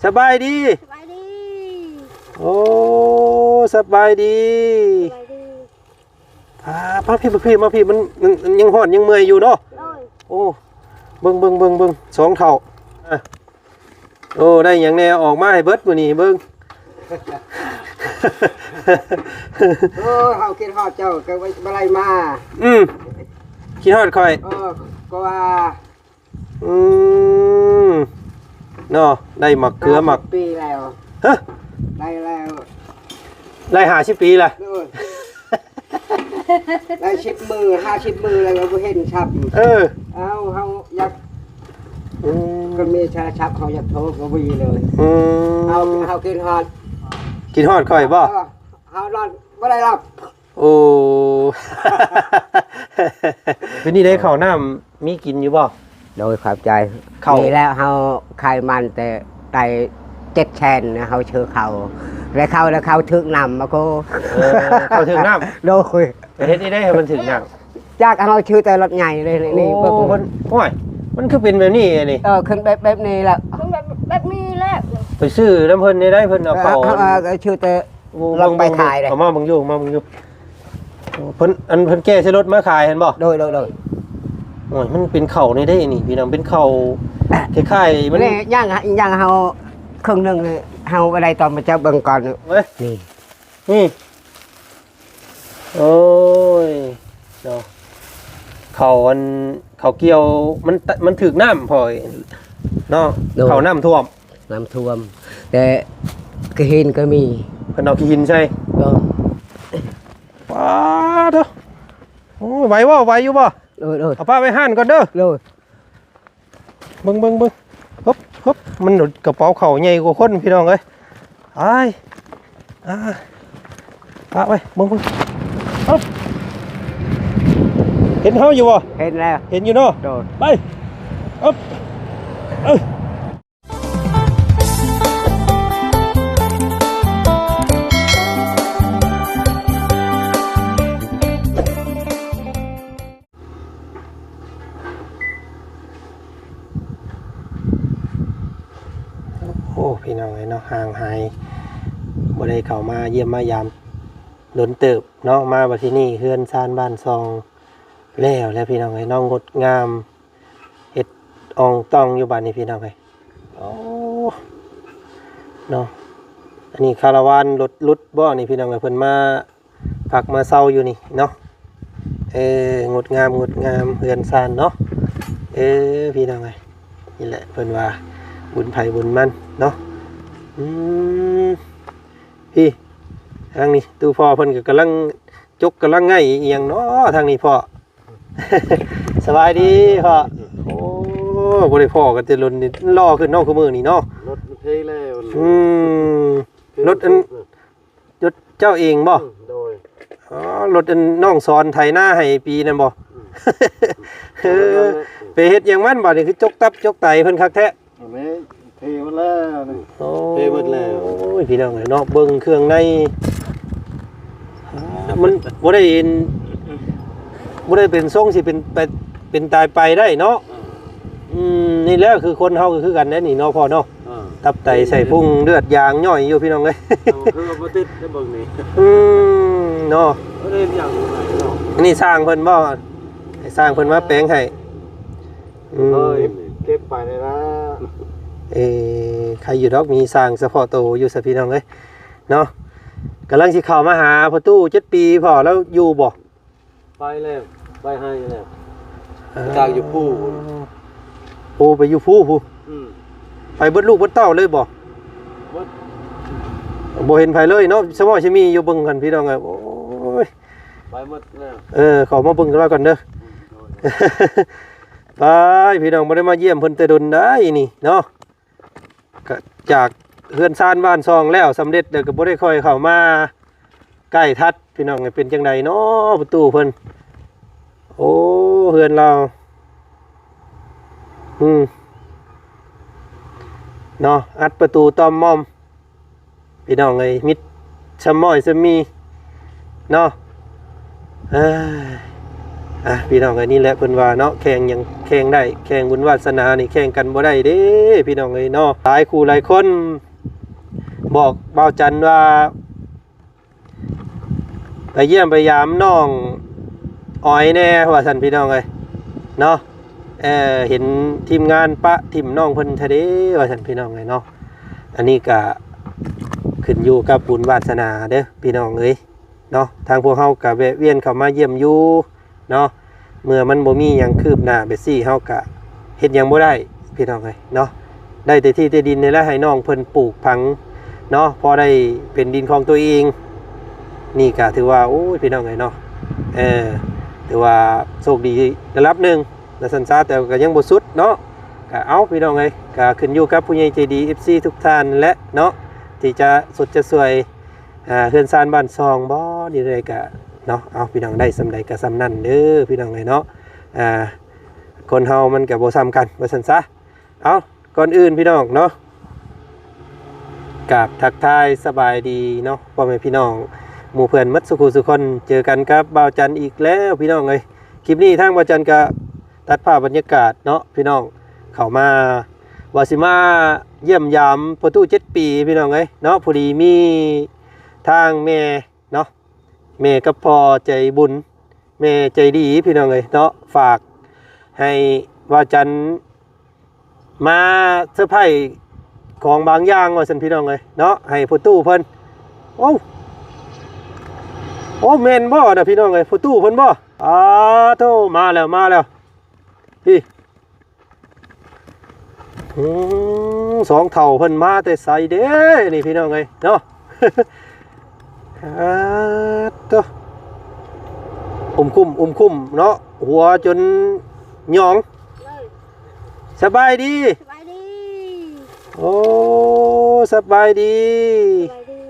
ສະບາຍດີ. ສະບາຍດີ. ໂອ້ ສະບາຍດີ. ສະບາຍດີ. ອ່າ ມາພີ້ ມາພີ້ ມາພີ້ ມັນ ມັນ ມັນຍັງຮ້ອນ ຍັງເມື່ອຍຢູ່ເນາະ. ໂດຍ. ໂອ້ ເບິ່ງ ເບິ່ງ ເບິ່ງ ເບິ່ງ ສອງເທົ່າ. ອ່າ ໂອ້ ໄດ້ຫຍັງແດ່ ອອກມາໃຫ້ເບິດມື້ນີ້ເບິ່ງ. ໂອ້ ເຮົາຄິດຮອດເຈົ້າ ກໍບໍ່ໄດ້ມາ. ອືມ ຄິດຮອດຂ້ອຍ. ເອີ ກໍວ່າ ອືມ ເນາະ ໄດ້ໝາກເກືອໝາກ ຫ້າສິບປີແລ້ວ. ຮະ ໄດ້ແລ້ວ ໄດ້ຫ້າສິບປີລະ. ໂດຍ. ໄດ້ສິບມື້ ຫ້າສິບມື້ແລ້ວກໍບໍ່ເຫັນຊ້ຳ. ເອີ ເອົາ ເຮົາຢາກ ອືມ ກໍມີໂທລະສັບ ເຮົາຢາກໂທກໍບໍ່ມີເລີຍ. ອືມ ເຮົາ ເຮົາຄິດຮອດ ຄິດຮອດຂ້ອຍບໍ່? ເອີ ເຮົານອນບໍ່ໄດ້ຫຼັບ. ໂອ້ ເປັນນີ້ໄດ້ ເຂົ້ານ້ຳມີກິນຢູ່ບໍ່? ໂດຍ ຂອບໃຈ. ເຂົ້າ ນີ້ແຫຼະ ເຮົາຂາຍມັນແຕ່ໄດ້ເຈັດແສນ ເຮົາຊື້ເຂົ້າ ແລ້ວເຂົ້າ ແລ້ວເຂົ້າຖືກນ້ຳ ມາໂກ. ເອີ ເຂົ້າຖືກນ້ຳ. ໂດຍ. ເຮັດນີ້ໄດ້ໃຫ້ມັນຖືກນ້ຳ ຈັກ ເຮົາຊື້ແຕ່ລົດໃຫຍ່ເລີຍ. ນີ້ ໂອ້ ເບິ່ງ ເພິ່ນ ໂອ້ຍ ມັນຄືເປັນແບບນີ້ນີ້. ເອີ ຂຶ້ນແບບ ແບບນີ້ແຫຼະ ຂຶ້ນແບບ ແບບນີ້ແຫຼະ. ໄປຊື້ນຳເພິ່ນໄດ້ ເພິ່ນເອົາເຂົ້າ ເອີ ເອີ ກໍຊື້ແຕ່ ໂອ້ ລົດໄປຂາຍເດ້. ເອົາມາເບິ່ງຢູ່ ມາເບິ່ງຢູ່. ເພິ່ນ ອັນເພິ່ນແກ່ໃສ່ລົດມາຂາຍຫັ້ນບໍ່? ໂດຍ ໂດຍ ໂດຍ. ໂອ້ຍ ມັນເປັນເຂົ້ານີ້ເດ້ນີ້ພີ່ນ້ອງ ເປັນເຂົ້າຄ້າຍໆ ມັນ ນີ້ ຍ່າງ ຍ່າງເຮົາເຄິ່ງໜຶ່ງ ເຮົາບໍ່ໄດ້ ຕ້ອງມາຈັບເບິ່ງກ່ອນ. ເວີ້ຍ ນີ້ ນີ້ ໂອ້ຍ ເນາະ ເຂົ້າ ອັນ ເຂົ້າກ່ຽວ ມັນ ມັນຖືກນ້ຳ ພໍ່ເນາະ. ໂດຍ. ເຂົ້ານ້ຳຖ້ວມ ນ້ຳຖ້ວມ ແຕ່ຂີ້ຫີນກໍມີ ເພິ່ນເອົາຂີ້ຫີນໃສ່. ເອີ ປາດໂທ້ ໂອ້ຍ ໄຫວບໍ່ ໄຫວຢູ່ບໍ່? ໂດຍ ໂດຍ. ເອົາປະໄວ້ຮ້ານກ່ອນເດີ. ໂດຍ. ເບິ່ງ ເບິ່ງ ເບິ່ງ ຮຶບ ຮຶບ ມັນກະເປົາເຂົ້າໃຫຍ່ກວ່າຄົນ ພີ່ນ້ອງເອີຍ. ອ້າຍ ອ່າ ປະໄວ້ ເບິ່ງ ເບິ່ງ ຮຶບ ເຫັນເຮົາຢູ່ບໍ່? ເຫັນແລ້ວ ເຫັນຢູ່ເນາະ. ໂດຍ. ໄປ ຮຶບ ເອີ. ໂອ້ ພີ່ນ້ອງເອີຍເນາະ ຫ່າງຫາຍ ບໍ່ໄດ້ເຂົ້າມາຢ້ຽມມາຢາມດົນເຕີບເນາະ. ມາບັດທີນີ້ເຮືອນຊານບ້ານຊ່ອງແລ້ວແລ້ວ ພີ່ນ້ອງເອີຍເນາະ ງົດງາມ ເຮັດອ່ອງຕ່ອງຢູ່ບາດນີ້ ພີ່ນ້ອງເອີຍ. ໂອ້ ເນາະ ອັນນີ້ຄາລາວານລົດຫຼຸດບໍ່ນີ້ ພີ່ນ້ອງເອີຍ ເພິ່ນມາພັກມາເຊົາຢູ່ນີ້ເນາະ. ເອີ ງົດງາມ ງົດງາມເຮືອນຊານເນາະ. ເອີ ພີ່ນ້ອງເອີຍ ນີ້ແຫຼະເພິ່ນວ່າບຸນໃຜບຸນມັນເນາະ. ອືມ ພີ່ ທາງນີ້ຕູ້ພໍ່ເພິ່ນກໍກຳລັງຈົກ ກຳລັງໄງ່ອີ່ຫຍັງເນາະ ທາງນີ້ພໍ່. ສະບາຍດີພໍ່. ໂອ້ ບໍ່ໄດ້ພໍ້ກັນແຕ່ດົນນີ້ ຫຼໍ່ຂຶ້ນເນາະ ຄືມື້ນີ້ເນາະ. ລົດມັນເທແລ້ວ. ອືມ ລົດອັນ ລົດເຈົ້າເອງບໍ່? ອືມ ໂດຍ. ອໍ ລົດອັນນ້ອງສອນໄຖນາໃຫ້ປີນັ້ນບໍ່? ອືມ ເອີ ໄປເຮັດຫຍັງມັນບາດນີ້ ຄືຈົກຕັບຈົກໄຕເພິ່ນຄັກແທ້. ອັນນີ້ເທໝົດແລ້ວນີ້. ໂອ້ ເທໝົດແລ້ວ. ໂອ້ຍ ພີ່ນ້ອງເອີຍເນາະ ເບິ່ງເຄື່ອງໃນ ມັນບໍ່ໄດ້ເປັນ ບໍ່ໄດ້ເປັນຊົງຊິເປັນໄປ ເປັນຕາຍໄປໄດ້ເນາະ. ອືມ ອືມ ນີ້ແຫຼະ ຄືຄົນເຮົາກໍຄືກັນແຫຼະນີ້ເນາະ ພໍ່ເນາະ. ອ່າ ຕັບໄຕໄສ້ພຸງເລືອດຢາງຍ່ອຍຢູ່ ພີ່ນ້ອງເອີຍ. ເອົາ ຄືວ່າບໍ່ຕິດໄດ້ເບິ່ງນີ້. ອືມ ເນາະ ບໍ່ໄດ້ເຮັດຫຍັງເນາະ. ອັນນີ້ຊ່າງເພິ່ນບໍ່? ໃຫ້ຊ່າງເພິ່ນມາແປງໃຫ້. ອືມ ເອີຍ ເກັບໄປນີ້ລະ. ເອີ ໃຄຢູ່ດອກ ມີຊ່າງສະເພາະໂຕຢູ່ຊະ ພີ່ນ້ອງເອີຍເນາະ. ກຳລັງຊິເຂົ້າມາຫາພໍ່ຕູ້ ເຈັດປີ ພໍ່ລາວຢູ່ບໍ່? ໄປແລ້ວ ໄປໃຫ້ແລ້ວ. ເອີ ໄປຕາກຢູ່ພູພຸ້ນ. ໂອ້ ໄປຢູ່ພູພຸ້ນ. ອືມ ໄປເບິດລູກເບິດເຕົ້າເລີຍບໍ່? ເບິດ ບໍ່ເຫັນໃຜເລີຍເນາະ ສະໝໍ້ສະມີຢູ່ ເບິ່ງກັນ ພີ່ນ້ອງເອີຍ. ໂອ້ຍ ໄປໝົດແລ້ວ. ເອີ ເຂົ້າມາເບິ່ງກັນລະກັນເດີ. ອືມ ໂດຍ. ໄປ ພີ່ນ້ອງ ບໍ່ໄດ້ມາຢ້ຽມເພິ່ນແຕ່ດົນໄດ໋ນີ້ເນາະ. ກະຈາກເຮືອນຊານບ້ານຊ່ອງແລ້ວສຳເລັດ ແລ້ວກໍບໍ່ໄດ້ຄ່ອຍເຂົ້າມາໃກ້ທັດ ພີ່ນ້ອງ. ເປັນຈັ່ງໃດເນາະປະຕູເພິ່ນ? ໂອ້ ເຮືອນລາວ ອືມ ເນາະ ອັດປະຕູຕ່ອມມອມ ພີ່ນ້ອງເອີຍ ມິດຊຳມ້ອຍຊຳມີເນາະ. ເອີ ອ່ະ ພີ່ນ້ອງເອີຍ ນີ້ແຫຼະເພິ່ນວ່າເນາະ ແຂ່ງຫຍັງແຂ່ງໄດ້ ແຂ່ງບຸນວາສະໜານີ້ແຂ່ງກັນບໍ່ໄດ້ເດ້ ພີ່ນ້ອງເອີຍເນາະ. ຫຼາຍຄູ່ຫຼາຍຄົນບອກບ່າວຈັນວ່າ ໄປຢ້ຽມໄປຢາມນ້ອງອອຍແດ່ວ່າຊັ້ນ ພີ່ນ້ອງເອີຍເນາະ. ເອີ ເຫັນທີມງານປະຖິ້ມນ້ອງເພິ່ນແທ້ເດ້ວ່າຊັ້ນ ພີ່ນ້ອງເອີຍເນາະ. ອັນນີ້ກະຂຶ້ນຢູ່ກັບບຸນວາສະໜາເດີ ພີ່ນ້ອງເອີຍເນາະ. ທາງພວກເຮົາກະແວະວຽນເຂົ້າມາຢ້ຽມຢູ່ເນາະ. ເມື່ອມັນບໍ່ມີຫຍັງຄືບໜ້າແບບຊີ້ ເຮົາກະເຮັດຫຍັງບໍ່ໄດ້ ພີ່ນ້ອງເອີຍເນາະ. ໄດ້ແຕ່ທີ່ແຕ່ດິນນີ້ແຫຼະ ໃຫ້ນ້ອງເພິ່ນປູກຝັງເນາະ ພໍໄດ້ເປັນດິນຂອງຕົວເອງ. ນີ້ກະຖືວ່າ ໂອ້ຍ ພີ່ນ້ອງເອີຍເນາະ ເອີ ຖືວ່າໂຊກດີລະດັບໜຶ່ງວ່າຊັ້ນຊະ ແຕ່ກະຍັງບໍ່ສຸດເນາະ. ກະເອົາ ພີ່ນ້ອງເອີຍ ກະຂຶ້ນຢູ່ກັບຜູ້ໃຫຍ່ໃຈດີ ເອັຟຊີ ທຸກທ່ານແຫຼະເນາະ ທີ່ຈະຊົດຈະຊ່ວຍ ອ່າ ເຮືອນຊານບ້ານຊ່ອງບໍ່ ນີ້ໃດກະເນາະ. ເອົາ ພີ່ນ້ອງ ໄດ້ສ່ຳໃດກະສ່ຳນັ້ນເດີ ພີ່ນ້ອງເອີຍເນາະ. ອ່າ ຄົນເຮົາມັນກະບໍ່ສ່ຳກັນວ່າຊັ້ນຊະ. ເອົາ ກ່ອນອື່ນ ພີ່ນ້ອງເນາະ ກາບທັກທາຍສະບາຍດີເນາະ ພໍ່ແມ່ພີ່ນ້ອງໝູ່ເພື່ອນໝົດສູ່ຄູ່ສູ່ຄົນ. ເຈີກັນກັບບ່າວຈັນອີກແລ້ວ ພີ່ນ້ອງເອີຍ. ຄລິບນີ້ທາງບ່າວຈັນກະຕັດພາບບັນຍາກາດເນາະ ພີ່ນ້ອງ ເຂົ້າມາວ່າຊິມາຢ້ຽມຢາມພໍ່ຕູ້ເຈັດປີ ພີ່ນ້ອງເອີຍເນາະ. ພໍດີມີທາງແມ່ເນາະ ແມ່ກັບພໍ່ໃຈບຸນ ແມ່ໃຈດີ ພີ່ນ້ອງເອີຍເນາະ ຝາກໃຫ້ບ່າວຈັນມາເຊີໄພຂອງບາງຢ່າງວ່າຊັ້ນ ພີ່ນ້ອງເອີຍເນາະ ໃຫ້ພໍ່ຕູ້ເພິ່ນ. ໂອ້ ໂອ້ ແມ່ນບໍ່ນະ ພີ່ນ້ອງເອີຍ ພໍ່ຕູ້ເພິ່ນບໍ່? ອາໂທ້ ມາແລ້ວ ມາແລ້ວ ພີ່. ອືມ ສອງເຖົ້າເພິ່ນມາແຕ່ໃສເດ້ນີ້ ພີ່ນ້ອງເອີຍເນາະ. ອາໂທ້ ອຸ້ມຄຸ້ມ ອຸ້ມຄຸ້ມເນາະ ຫົວຈົນຫຍອງ. ເລີຍ ສະບາຍດີ ສະບາຍດີ. ໂອ້ ສະບາຍດີ ສະບາຍດີ.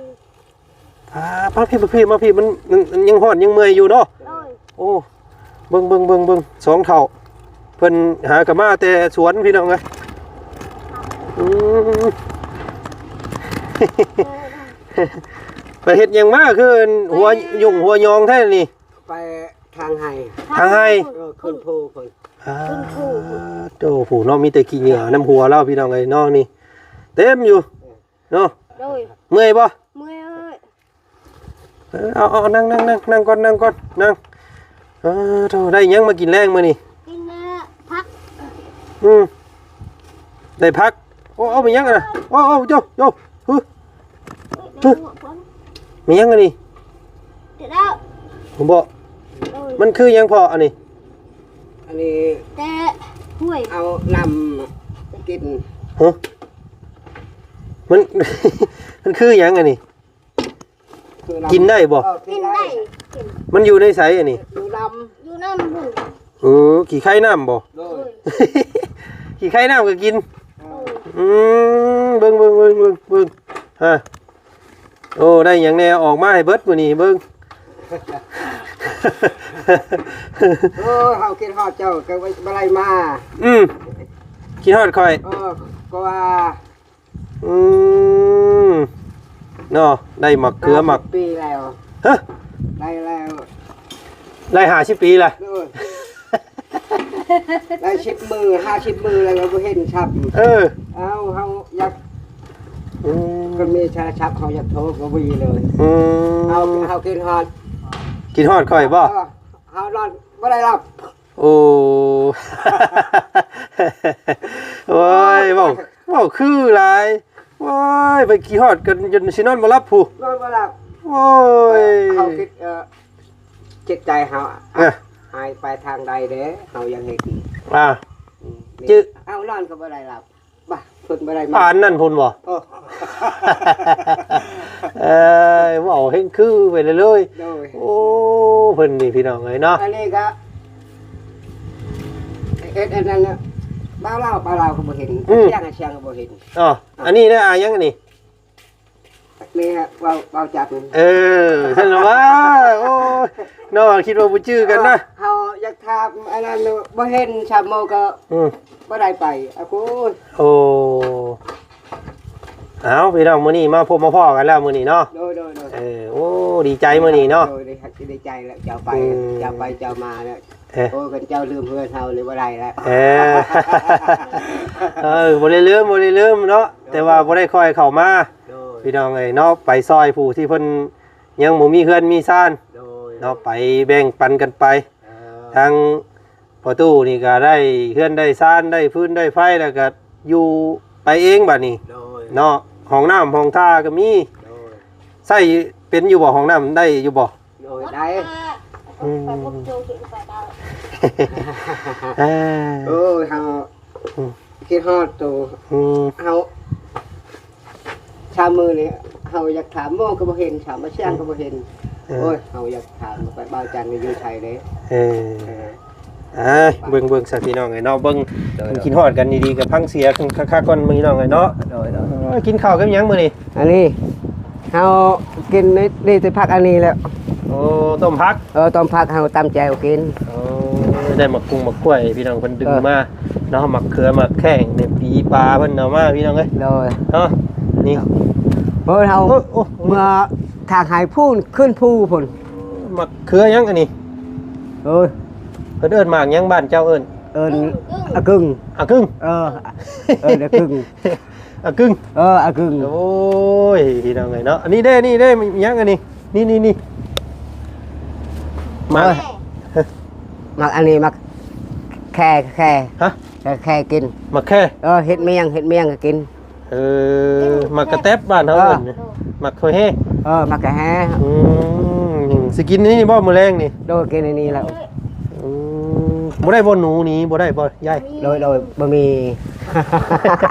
ອ່າ ມາພີ່ ມາພີ່ ມາພີ່ ມັນ ມັນ ມັນຍັງຮ້ອນຍັງເມື່ອຍຢູ່ເນາະ. ໂດຍ ໂອ້ ເບິ່ງ ເບິ່ງ ເບິ່ງ ເບິ່ງ ສອງເຖົ້າ ເພິ່ນຫາກະມາແຕ່ສວນ ພີ່ນ້ອງເອີຍ. ອືມ ໄປເຮັດຫຍັງມາ ຄືອັນຫົວ ໄປ ຫຍຸ້ງຫົວຫຍອງແທ້ນີ້? ໄປທາງໄຮ່ ທາງໄຮ່. ເອີ ຂຶ້ນພູພຸ້ນ ອ່າ ຂຶ້ນພູພຸ້ນ. ໂອ້ໂຫ ເນາະ ມີແຕ່ຂີ້ເຫຍື້ອນຳຫົວລາວ ພີ່ນ້ອງເອີຍ ນ້ອງນີ້ເຕັມຢູ່. ເອີ ເນາະ ໂດຍ ເມື່ອຍບໍ່? ເມື່ອຍເອີຍ. ເອີ ເອົາ ເອົາ ນັ່ງ ນັ່ງ ນັ່ງ ນັ່ງກ່ອນ ນັ່ງກ່ອນ ນັ່ງ. ເອີ ໂທ້ ໄດ້ຫຍັງມາກິນແລງມື້ນີ້? ກິນແລ້ວຜັກ. ອືມ ໄດ້ຜັກ. ໂອ້ ເອົາ ມີຫຍັງອັນນະ? ໂອ້ ໂອ້ ໂຢ ໂຢ ຫຶ ຫຶ ມີຫຍັງອັນນີ້? ເດດາວ ບໍ່ ໂດຍ ມັນຄືຫຍັງພໍ່ອັນນີ້? ອັນນີ້ ແຕ່ຫ້ວຍ ເອົານ້ຳກິນ. ຫຶ ມັນ ມັນຄືຫຍັງອັນນີ້? ຄືນ້ຳ ກິນໄດ້ບໍ່? ເອີ ກິນໄດ້ ກິນໄດ້ ກິນ. ມັນຢູ່ໃນໃສອັນນີ້? ຢູ່ນ້ຳ ຢູ່ນ້ຳພຸ້ນ. ເອີ ຂີ້ໄຄນ້ຳບໍ່? ໂດຍ ໂດຍ ຂີ້ໄຄນ້ຳກໍກິນ. ເອີ ອືມ ເບິ່ງ ເບິ່ງ ເບິ່ງ ເບິ່ງ ເບິ່ງ ຮະ. ໂອ້ ໄດ້ຫຍັງແດ່ ອອກມາໃຫ້ເບິດມື້ນີ້ເບິ່ງ. ໂອ້ ເຮົາຄິດຮອດເຈົ້າກໍບໍ່ໄດ້ມາ. ອືມ ຄິດຮອດຂ້ອຍ. ເອີ ກໍວ່າ ອືມ ເນາະ ໄດ້ໝາກເກືອໝາກ ຫ້າສິບປີແລ້ວ. ຮະ ໄດ້ແລ້ວ ໄດ້ຫ້າສິບປີລະ. ໂດຍ ໄດ້ສິບມື້ ຫ້າສິບມື້ແລ້ວກໍບໍ່ເຫັນຊ້ຳ. ເອີ ເອົາ ເຮົາຢາກ ອືມ ກໍມີໂທລະສັບ ເຮົາຢາກໂທກໍບໍ່ມີເລີຍ. ອືມ ເຮົາ ເຮົາຄິດຮອດ ຄິດຮອດຂ້ອຍບໍ່? ເອີ ເຮົານອນບໍ່ໄດ້ຫຼັບ. ໂອ້ ໂອ້ຍ ເວົ້າ ເວົ້າຄືຫຼາຍ. ໂອ້ຍ ໄປຂີ້ຮອດກັນຈົນຊິນອນບໍ່ຫຼັບພຸ້ນ. ນອນບໍ່ຫຼັບ. ໂອ້ຍ ເຮົາຄິດ ເອີ ຈິດໃຈເຮົາ ເອີ ຫາຍໄປທາງໃດເດ້ ເຮົາຍັງເຮັດ. ອ່າ ອືມ ຈື່ ເອົານອນກໍບໍ່ໄດ້ຫຼັບ. ບ້າ ເພິ່ນບໍ່ໄດ້ມາ ປານນັ້ນພຸ້ນບໍ່? ໂອ້ ເອີຍ ເວົ້າເຮັງຄືໄປເລີຍ. ໂດຍ ໂອ້ ເພິ່ນນີ້ພີ່ນ້ອງເອີຍເນາະ ອັນນີ້ກະເຮັດອັນນັ້ນນະ ບ່າວລາວ ບ່າວລາວກໍບໍ່ເຫັນ. ອືມ ຊຽງ ຊຽງກໍບໍ່ເຫັນ. ອໍ ອັນນີ້ນະ ອາຫຍັງອັນນີ້? ແມ່ເວົ້າ ເວົ້າຈັກ. ເອີ ຊັ້ນລະວ່າ ໂອ້ຍ ເນາະ ຄິດວ່າບໍ່ຈື່ກັນນະ. ເຮົາຢາກຖາມອັນນັ້ນ ບໍ່ເຫັນຊາໂມກໍ ອືມ ບໍ່ໄດ້ໄປ. ອາໂກຍ ໂອ້ ເອົາ ພີ່ນ້ອງ ມື້ນີ້ມາພົບມາພໍ້ກັນແລ້ວມື້ນີ້ເນາະ. ໂດຍ ໂດຍ ໂດຍ ເອີ ໂອ້ ດີໃຈມື້ນີ້ເນາະ. ໂດຍ ດີ ດີໃຈແລ້ວ ເຈົ້າໄປ ອືມ ເຈົ້າໄປເຈົ້າມາແລ້ວ. ເອີ ໂອ້ ຄັນເຈົ້າລືມເຮືອນເຮົານີ້ບໍ່ໄດ້ແລ້ວ. ເອີ ເອີ ບໍ່ໄດ້ລືມ ບໍ່ໄດ້ລືມເນາະ ໂດຍ ແຕ່ວ່າບໍ່ໄດ້ຄ່ອຍເຂົ້າມາ ໂດຍ ພີ່ນ້ອງເອີຍເນາະ ໄປຊ່ອຍຜູ້ທີ່ເພິ່ນຍັງບໍ່ມີເຮືອນມີຊານ ໂດຍ ເນາະ ໄປແບ່ງປັນກັນໄປ ເອີ ທາງພໍ່ຕູ້ນີ້ກໍໄດ້ເຮືອນໄດ້ຊານ ໄດ້ຟືນໄດ້ໄຟ ແລ້ວກໍຢູ່ໄປເອງບາດນີ້ ໂດຍ ເນາະ ຫ້ອງນ້ຳຫ້ອງທ່າກໍມີ ໂດຍ ໃຊ້ເປັນຢູ່ບໍ່? ຫ້ອງນ້ຳໄດ້ຢູ່ບໍ່? ໂດຍ ໄດ້ ອືມ ເອີ ໂອ້ຍ ເຮົາ ອືມ ຄິດຮອດໂຕ ອືມ ເຮົາ ຊາມມື້ນີ້ເຮົາຢາກຖາມໝໍກໍບໍ່ເຫັນ ຖາມໝໍຊ່າງກໍບໍ່ເຫັນ ເອີ ໂອ້ຍ ເຮົາຢາກຖາມວ່າບ່າວຈັນນີ້ຢູ່ໃສເດ້ ເອີ ເອີ ອ່າ ເບິ່ງ ເບິ່ງຊະພີ່ນ້ອງເອີຍເນາະ ເບິ່ງ ໂດຍ ເພິ່ນຄິດຮອດກັນດີໆ ກໍຟັງສຽງຄັກໆກ່ອນພີ່ນ້ອງເອີຍເນາະ ໂດຍ ໂດຍ ເອີ ກິນເຂົ້າກັບຫຍັງມື້ນີ້? ອັນນີ້ເຮົາກິນນີ້ ນີ້ແຕ່ຜັກອັນນີ້ແຫຼະ ໂອ້ ຕົ້ມຜັກ ເອີ ຕົ້ມຜັກ ເຮົາຕຳແຈ່ວກິນ ໂອ້ ໄດ້ໝາກກຸງໝາກກ້ວຍ ພີ່ນ້ອງເພິ່ນດຶງ ເອີ ມາເນາະ ໝາກເຂືອໝາກແຂ້ງນີ້ ປີປາເພິ່ນເອົາມາ ພີ່ນ້ອງເອີຍ ໂດຍ ເນາະ ນີ້ ໂອ້ ເຮົາ ໂອ້ ໂອ້ ເມື່ອທາງໃຫ້ພຸ້ນ ຂຶ້ນພູພຸ້ນ ໝາກເຂືອຫຍັງອັນນີ້? ໂອ້ຍ ເພິ່ນເອີ້ນໝາກຫຍັງ? ບ້ານເຈົ້າເອີ້ນ ເອີ້ນອາກຶງ ອາກຶງ ເອີ ເອີ້ນອາກຶງ ອາກຶງ ເອີ ອາກຶງ ໂອ້ຍ ພີ່ນ້ອງເອີຍເນາະ ອັນນີ້ເດ້ ນີ້ເດ້ ມີຫຍັງອັນນີ້? ນີ້ ນີ້ ນີ້ ໝາກ ໂອ້ຍ ໝາກອັນນີ້ ໝາກແຄ ແຄ ຮະ? ແຄ ແຄກິນ ໝາກແຄ ເອີ ເຮັດໝ້ຽງ ເຮັດໝ້ຽງກໍກິນ ເອີ ໝາກກະແຕັບບ້ານເຮົາເອີ້ນ ເອີ ໝາກໂຄເຮ ເອີ ໝາກກະແຮ ອືມ ຊິກິນນີ້ບໍ່ມື້ແລງນີ້? ໂດຍ ກິນອັນນີ້ແຫຼະ ອືມ ບໍ່ໄດ້ບໍ່? ໜູນີ້ບໍ່ໄດ້ບໍ່ຍາຍ? ໂດຍ ໂດຍ ບໍ່ມີ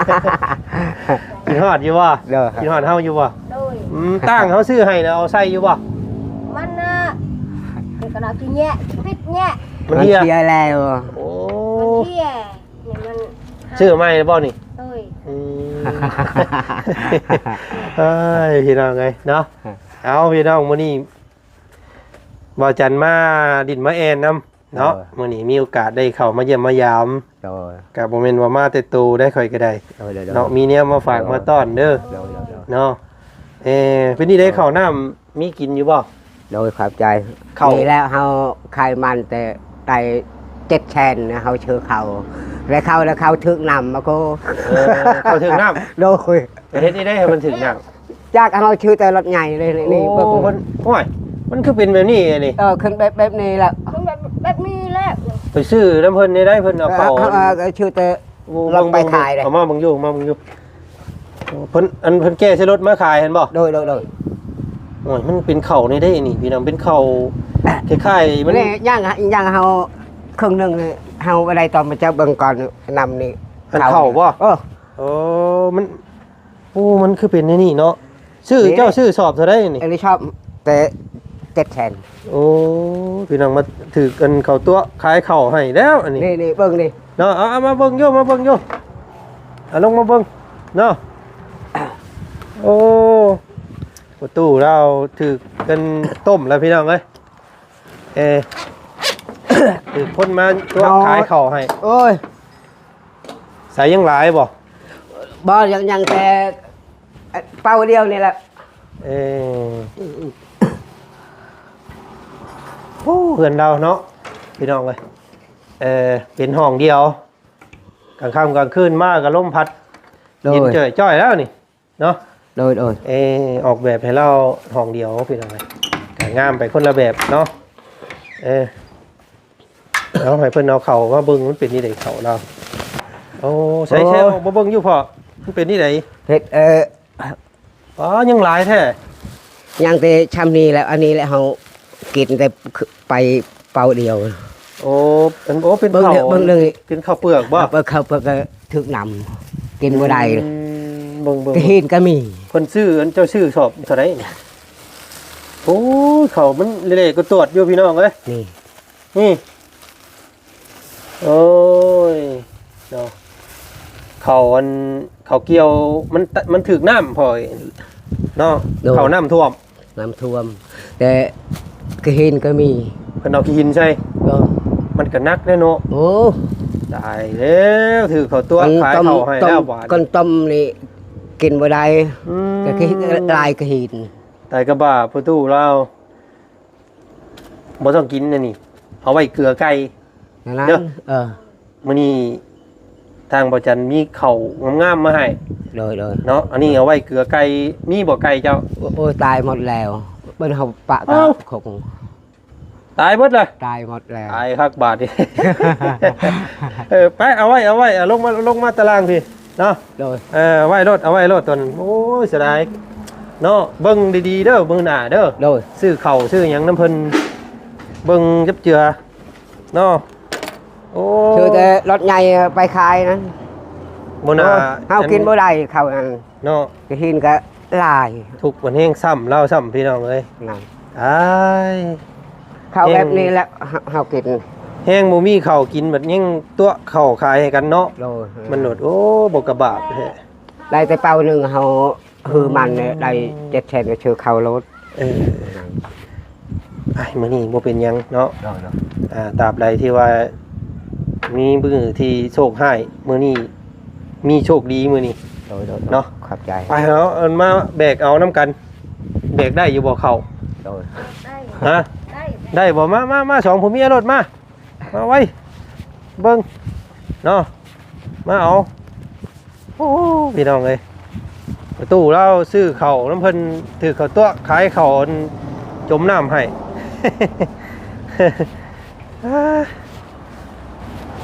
ກິນຮອດຢູ່ບໍ່? ໂດຍ ກິນຮອດເຮົາຢູ່ບໍ່? ໂດຍ ອືມ ຕ່າງເຮົາຊື້ໃຫ້ນະ ເອົາໃສ່ຢູ່ບໍ່? ມັນນະ ເປັນກະດາດຊິແຍະ ປິດແຍະ ມັນເຫ່ຍ ມັນເສ່ຍແລ້ວ ໂອ້ ມັນເຫ່ຍ ນີ້ມັນ ຊື້ໃໝ່ແລ້ວບໍ່ນີ້? ໂດຍ ອືມ ເອີຍ ພີ່ນ້ອງເອີຍເນາະ ຮະ ເອົາ ພີ່ນ້ອງ ມື້ນີ້ບ່າວຈັນມາດິນມາແອ່ນນຳເນາະ ໂດຍ ມື້ນີ້ມີໂອກາດໄດ້ເຂົ້າມາຢ້ຽມມາຢາມ ໂດຍ ກະບໍ່ແມ່ນວ່າມາແຕ່ໂຕໄດ້ ຂ້ອຍກໍໄດ້ ໂດຍ ໂດຍ ໂດຍ ເນາະ ມີແນວມາຝາກ ໂດຍ ມາຕ້ອນເດີ ໂດຍ ໂດຍ ໂດຍ ເນາະ ເອີ ເປັນນີ້ໄດ້ ໂດຍ ເຂົ້ານ້ຳ ມີກິນຢູ່ບໍ່? ໂດຍ ຂອບໃຈ ເຂົ້າ ນີ້ແຫຼະ ເຮົາຂາຍມັນແຕ່ໄດ້ເຈັດແສນນະ ເຮົາຊື້ເຂົ້າ ແລ້ວເຂົ້າ ແລ້ວເຂົ້າຖືກນ້ຳມາໂກ ເອີ ເຂົ້າຖືກນ້ຳ ໂດຍ ເຮັດນີ້ໄດ້ໃຫ້ມັນຖືກນ້ຳ ຈັກ ເຮົາຊື້ແຕ່ລົດໃຫຍ່ເລີຍ ນີ້ ໂອ້ ເບິ່ງ ເພິ່ນ ໂອ້ຍ ມັນຄືເປັນແບບນີ້ນີ້ ເອີ ຂຶ້ນແບບ ແບບນີ້ແຫຼະ ຂຶ້ນແບບ ແບບນີ້ແຫຼະ ໄປຊື້ນຳເພິ່ນໄດ້ ເພິ່ນເອົາເຂົ້າ ເອີ ເອີ ກໍຊື້ແຕ່ ໂອ້ ລົງໄປຂາຍເດ້ ເອົາມາເບິ່ງຢູ່ ເອົາມາເບິ່ງຢູ່ ເພິ່ນ ອັນເພິ່ນແກ່ໃສ່ລົດມາຂາຍຫັ້ນບໍ່? ໂດຍ ໂດຍ ໂດຍ ໂອ້ຍ ມັນເປັນເຂົ້ານີ້ເດ້ນີ້ ພີ່ນ້ອງ ເປັນເຂົ້າຄ້າຍໆ ມັນ ນີ້ ຍ່າງ ຍ່າງເຮົາເຄິ່ງໜຶ່ງ ເຮົາບໍ່ໄດ້ ຕ້ອງມາຈັບເບິ່ງກ່ອນ ນ້ຳນີ້ ອັນເຂົ້າບໍ່? ເອີ ໂອ້ ມັນ ໂອ້ ມັນຄືເປັນແນວນີ້ເນາະ ຊື້ ນີ້ ເຈົ້າຊື້ສອບເທົ່າໃດນີ້? ອັນນີ້ສອບແຕ່ເຈັດແສນ ໂອ້ ພີ່ນ້ອງ ມາຖືກອັນເຂົ້າຕົວະຂາຍເຂົ້າໃຫ້ແລ້ວອັນນີ້ ນີ້ ນີ້ ເບິ່ງນີ້ເນາະ ເອົາ ເອົາມາເບິ່ງຢູ່ ມາເບິ່ງຢູ່ ເອົາລົງມາເບິ່ງເນາະ ໂອ້ ປະຕູລາວຖືກກັນຕົ້ມແລ້ວ ພີ່ນ້ອງເອີຍ ເອີ ຖືກຄົນມາຕົວະຂາຍເຂົ້າໃຫ້ ໂອ້ຍ ໃສ່ຍັງຫຼາຍບໍ່? ບໍ່ ຍັງ ຍັງແຕ່ເປົາດຽວນີ້ແຫຼະ ເອີ ໂອ້ ເຮືອນລາວເນາະ ພີ່ນ້ອງເອີຍ ເອີ ເປັນຫ້ອງດຽວ ກາງຄ່ຳກາງຄືນມາກໍລົມພັດ ໂດຍ ເຢັນຈ່ອຍໆແລ້ວນີ້ ເນາະ ໂດຍ ໂດຍ ເອີ ອອກແບບໃຫ້ລາວຫ້ອງດຽວ ພີ່ນ້ອງເອີຍ ກໍງາມໄປຄົນລະແບບເນາະ ເອີ ເອົາໃຫ້ເພິ່ນເອົາເຂົ້າມາເບິ່ງ ມັນເປັນຈັ່ງໃດເຂົ້າລາວ ໂອ້ ໃສ່ ໂອ້ ໃສ່ອອກມາເບິ່ງຢູ່ພໍ່ ມັນເປັນຈັ່ງໃດ ເຮັດ ເອີ ອໍ ຍັງຫຼາຍແທ້ ຍັງແຕ່ຊ່ຳນີ້ແຫຼະ ອັນນີ້ແຫຼະ ເຮົາກິນແຕ່ ໄປເປົາດຽວ ໂອ້ ເປັນ ໂອ້ ເປັນເຂົ້າ ເບິ່ງເດີ ເບິ່ງເດີ ເປັນເຂົ້າເປືອກບໍ່? ເປີກ ເຂົ້າເປືອກກໍຖືກນ້ຳ ກິນບໍ່ໄດ້ ອືມ ເບິ່ງໆ ກະຫີນກໍມີ ເພິ່ນຊື້ ອັນເຈົ້າຊື້ສອບເທົ່າໃດນີ້? ໂອ້ຍ ເຂົ້າມັນເລະກະຕວດຢູ່ ພີ່ນ້ອງເອີຍ ນີ້ ນີ້ ໂອ້ຍ ເນາະ ເຂົ້າອັນ ເຂົ້າກ່ຽວ ມັນ ມັນຖືກນ້ຳ ພໍ່ເອີຍ ເນາະ ໂດຍ ເຂົ້ານ້ຳຖ້ວມ ນ້ຳຖ້ວມ ແຕ່ຂີ້ຫີນກໍມີ ເພິ່ນເອົາຂີ້ຫີນໃສ່ ເອີ ມັນກໍໜັກເດ້ເນາະ ໂອ້ ຕາຍແລ້ວ ຖືກເຂົາຕົວະ ອັນ ຂາຍເຂົ້າໃຫ້ແລ້ວບາດ ການຕົ້ມນີ້ກິນບໍ່ໄດ້ ອືມ ກໍຄືຫຼາຍຂີ້ຫີນ ຕາຍກະບາປະຕູລາວ ບໍ່ຕ້ອງກິນອັນນີ້ ເອົາໄວ້ເກືອໄກ່ ນັ້ນ ເດີ ເອີ ມື້ນີ້ທາງບ່າວຈັນມີເຂົ້າງາມໆມາໃຫ້ ໂດຍໆ ເນາະ. ອັນນີ້ເອົາໄວ້ເກືອໄກ່ ມີບໍ່ໄກ່ເຈົ້າ? ໂອ້ຍ ຕາຍໝົດແລ້ວ ເບິ່ງເຮົາປະກະ ເອົ້າ ຄົງ ຕາຍໝົດລະ ຕາຍໝົດແລ້ວ ຕາຍຄັກບາດນີ້. ເອີ ໄປ ເອົາໄວ້ ເອົາໄວ້ ເອົາລົງມາ ລົງມາຕາລ່າງພີ້ເນາະ ໂດຍ ເອີ ເອົາໄວ້ໂລດ ເອົາໄວ້ໂລດຕົນ. ໂອ້ຍ ເສຍດາຍເນາະ ເບິ່ງດີໆເດີ ມື້ໜ້າເດີ ໂດຍ ຊື້ເຂົ້າຊື້ຫຍັງນຳເພິ່ນ ເບິ່ງຈັບເຈື່ອ ເນາະ. ໂອ້ ຊື້ແຕ່ລົດໃຫຍ່ໄປຂາຍນັ້ນ ບໍ່ໜ້າ ໂອ້ຍ ເຮົາກິນບໍ່ໄດ້ເຂົ້ານັ້ນເນາະ ກະຫີນກະຫຼາຍ ທຸກມັນແຮງຊ້ຳລາວຊ້ຳ ພີ່ນ້ອງເອີຍ ນັ້ນ ອ້າຍ ເຂົ້າແບບນີ້ແຫຼະ ເຮົາ ເຮົາກິນ ແຮງບໍ່ມີເຂົ້າກິນ ບັດຍັງຕົວະເຂົ້າຂາຍໃຫ້ກັນເນາະ ໂດຍ ມັນໂລດ ໂອ້ ບໍ່ກະບາບແທ້ ໄດ້ແຕ່ເປົາໜຶ່ງ ເຮົາ ຄືມັນໄດ້ເຈັດແສນ ໄປຊື້ເຂົ້າໂລດ ເອີ ອ້າຍ ມື້ນີ້ບໍ່ເປັນຫຍັງເນາະ ໂດຍໆ ອ່າ ຕາບໃດທີ່ວ່າມີມື້ທີ່ໂຊກຮ້າຍ ມື້ນີ້ມີໂຊກດີມື້ນີ້ ໂດຍໆ ເນາະ ຂອບໃຈ ໄປເນາະ ເອີ້ນມາແບກເອົານຳກັນ ແບກໄດ້ຢູ່ບໍ່ເຂົ້າ? ໂດຍ ຮະ ໄດ້ ໄດ້ບໍ່? ມາ ມາ ມາ ສອງຜົວເມຍໂລດ ມາ ມາໄວ ເບິ່ງເນາະ ມາເອົາ. ໂອ້ ພີ່ນ້ອງເອີຍ ປະຕູລາວຊື້ເຂົ້ານຳເພິ່ນ ຖືກເຂົາຕົວະຂາຍເຂົ້າຈົມນ້ຳໃຫ້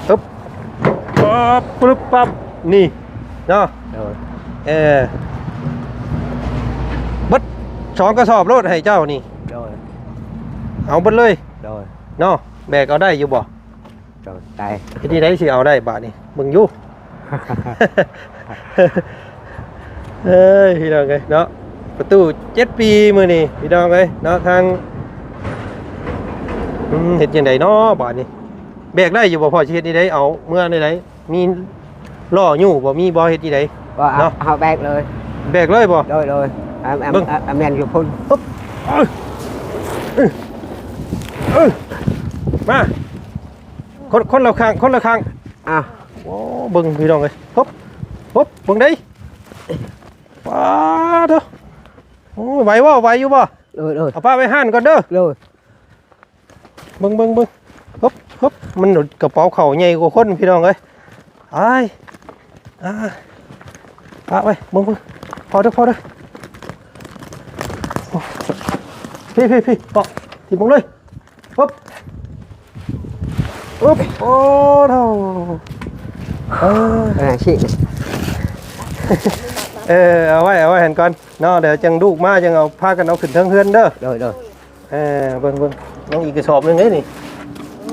ປຶບ ປັບ ປຶບ ປັບ ນີ້ເນາະ ໂດຍ ເອີ ເບິດສອງກະສອບໂລດໃຫ້ເຈົ້ານີ້ ໂດຍ ເອົາເບິດເລີຍ ໂດຍ ເນາະ ແບກເອົາໄດ້ຢູ່ບໍ່? ເຈົ້າໄດ້ ເຮັດຈັ່ງໃດຊິເອົາໄດ້ບາດນີ້ ເບິ່ງຢູ່ ເອີຍ ພີ່ນ້ອງເອີຍເນາະ ປະຕູເຈັດປີມື້ນີ້ ພີ່ນ້ອງເອີຍເນາະ ທາງ ອືມ ເຮັດຈັ່ງໃດເນາະບາດນີ້ ແບກໄດ້ຢູ່ບໍ່? ພໍຊິເຮັດຈັ່ງໃດ ເອົາເມືອແນວໃດ? ມີລໍ້ຍູ້ບໍ່? ມີບໍ່? ເຮັດຈັ່ງໃດ? ບໍ່ ເອົາ ເນາະ ເຮົາແບກເລີຍ ແບກເລີຍບໍ່? ໂດຍໆ ອາ ອາ ເບິ່ງ ອາ ອາ ແມ່ນຢູ່ພຸ້ນ ປຶບ ເອີ ເອີ ມາ ຄົນ ຄົນລະຂ້າງ ຄົນລະຂ້າງ ອ່ະ ໂອ້ ເບິ່ງພີ່ນ້ອງເອີຍ ປຶບ ປຶບ ເບິ່ງເດ້ ປາດໂທ້ ໂອ້ ໄຫວບໍ່? ໄຫວຢູ່ບໍ່? ໂດຍໆ ເອົາປະໄວ້ຮ້ານກ່ອນເດີ ໂດຍ ເບິ່ງ ເບິ່ງ ເບິ່ງ ຮຶບ ຮຶບ ມັນກະເປົາເຂົ້າໃຫຍ່ກວ່າຄົນ ພີ່ນ້ອງເອີຍ ອ້າຍ ອ່າ ປະໄວ້ ເບິ່ງ ເບິ່ງ ພໍເດີ ພໍເດີ ໂອ້ ພີ້ ພີ້ ພີ້ ເກາະ ຖິ້ມລົງເລີຍ ຮຶບ ອຶບ ໂອ້ ໂທ້ ເອີ ເອີ ຊິ ເອີ ເອົາໄວ້ ເອົາໄວ້ຫັ້ນກ່ອນເນາະ ດຽວຈັ່ງລູກມາ ຈັ່ງເອົາ ພາກັນເອົາຂຶ້ນເທິງເຮືອນເດີ ໂດຍໆ ເອີ ເບິ່ງ ເບິ່ງ ຍັງອີກກະສອບໜຶ່ງເດ້ນີ້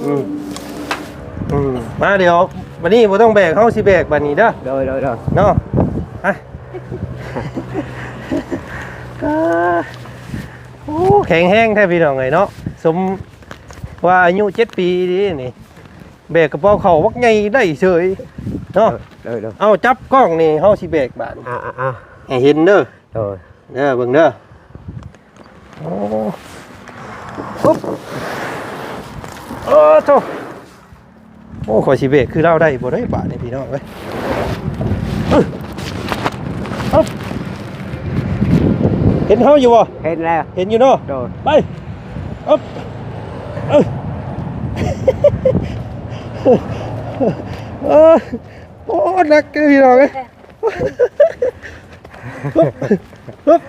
ອືມ ອືມ ມາ ດຽວ ບາດນີ້ບໍ່ຕ້ອງແບກ ເຮົາຊິແບກບາດນີ້ເດີ ໂດຍໆໆ ເນາະ ໄປ ໂອ້ ແຂງແຮງແທ້ພີ່ນ້ອງເອີຍເນາະ ສົມວ່າອາຍຸເຈັດປີນີ້ ແບກກະເປົາເຂົ້າບັກໃຫຍ່ໄດ້ເສີຍເນາະ ໂດຍໆ ເອົາ ຈັບກ້ອງນີ້ ເຮົາຊິແບກບາດນີ້ ອ່າໆໆ ໃຫ້ເຫັນເດີ ໂດຍ ເດີ ເບິ່ງເດີ ໂອ້ ປຶບ ເອີ ໂທ້ ໂອ້ ຂ້ອຍຊິເບຣກຄືລາວໄດ້ບໍ່ເດ້ບາດນີ້ພີ່ນ້ອງເອີຍ ອຶບ ເຫັນເຮົາຢູ່ບໍ່? ເຫັນແລ້ວ ເຫັນຢູ່ເນາະ ໂດຍ ໄປ ອຶບ ເອີ ເອີ ໂອ້ ໜັກເດີພີ່ນ້ອງເອີຍ ອຶບ ອຶບ